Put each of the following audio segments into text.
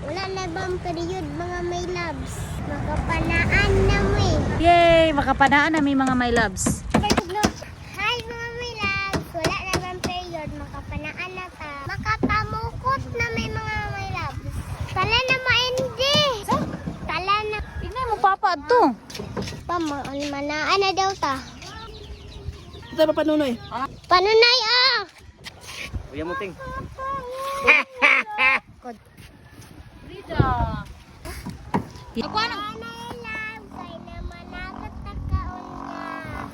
Wala na bang period, mga my loves? Makapanaan na mo eh. Yay! Makapanaan na may mga my loves. Hi, mga my loves! Wala na bang period? Makapanaan na ta. Makapamukot na may mga my loves. Tala na maindi! Tala na. Tingnan mo papa adto. Pamanaan na daw ta. Ito pa panunoy. Panunay ah! Uya mo ting. Frida. Ako ano? My love, kay na managot ta kaon nga.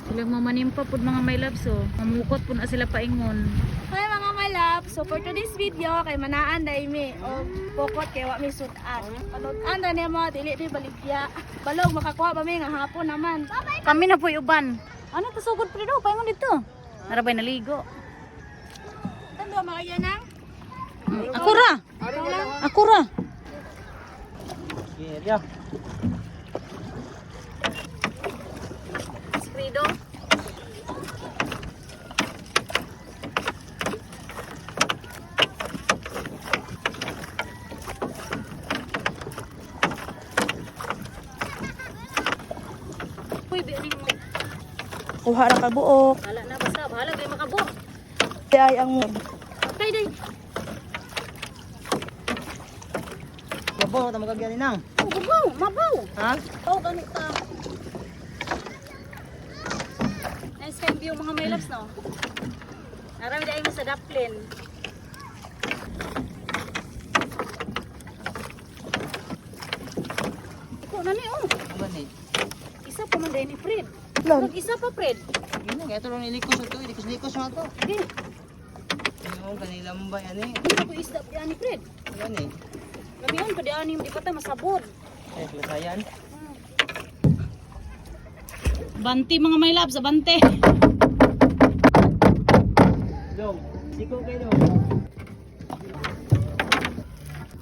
Sila mamanimpa pud mga my loves oh. Mamukot pud na sila paingon. Hi, mga my love. So for today's video kay manaan dai mi o pokot kay wa mi sudan. Panutan ra niya mo dili di baligya. Balog makakuha pa mi nga hapon naman. Kami na po'y uban. Ano to sugod Frida? Paingon dito. Narabay naligo. Tando makaya nang. Ako ra. Ako ra. Yeah. Fredo. Uy, bi mo. Kuha ra ka buok. Bahala na basta, bahala kay makabo. Ay ang Tay day. Mabaw ta magagyan ni nang. Oh, mabaw, mabaw. Ha? Oh, gani ta. Nice kind view, mga my loves, no? Narami dahil mo sa Daplin. Ikaw na ni, oh. Aba ni. Isa pa man dahil ni Fred. Lan. Mag isa pa, Fred. Yun nga ito lang ilikos ito, ilikos-likos nga to. Okay. Yung kanila ba yan eh. Ano ko isda pa ni Fred? Yan eh. Lamihan pa di ani, di pa ta masabot. Eh, klasayan. Banti, mga my loves, abante. Dong, siko kay dong.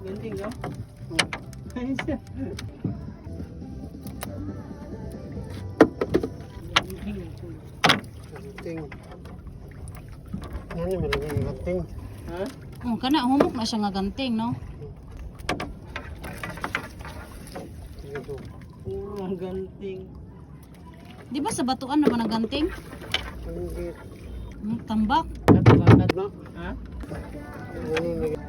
Ganting no? Oh. Ayos na. Ganting. Yan yung malagay ganting. Ha? Oh, kana humok na siya nga ganting, no? Ito. Puro ang ganting. Di ba sa batuan naman ang ganting? Hindi. Tambak. Bakat Na. Ha? Yan yung nag-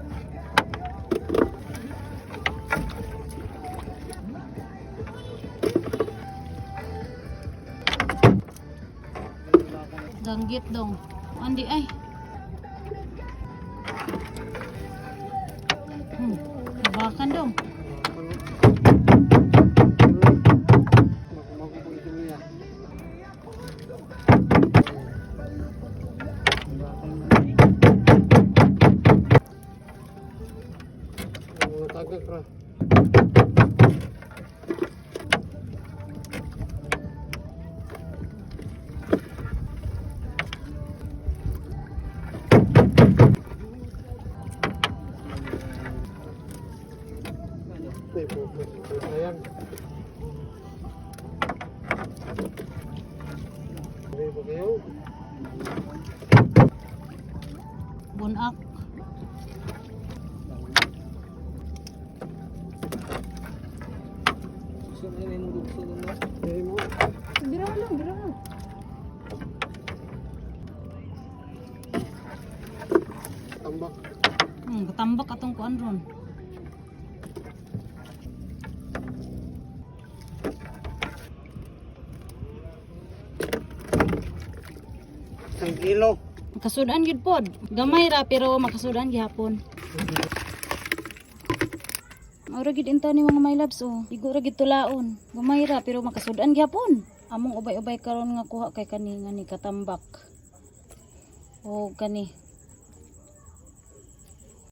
Danggit dong. Andi ay. Bakan dong. Makumago po ito niya. Ang mga tagak ra. May focus. Ayan. Hindi po kayo. Bunak. Gusto mo yung gugso mo? Hindi mo. Bira lang, bira lang. Tambak. Tambak atong kuan ron. Isang kilo. Makasudan gyud pod. Gamay ra pero makasudan gihapon. Ora gid inta ni mga my loves oh. Igo ra gid tulaon. Gamay ra pero makasudan gihapon. Among ubay-ubay karon nga kuha kay kani nga ni katambak. O kani.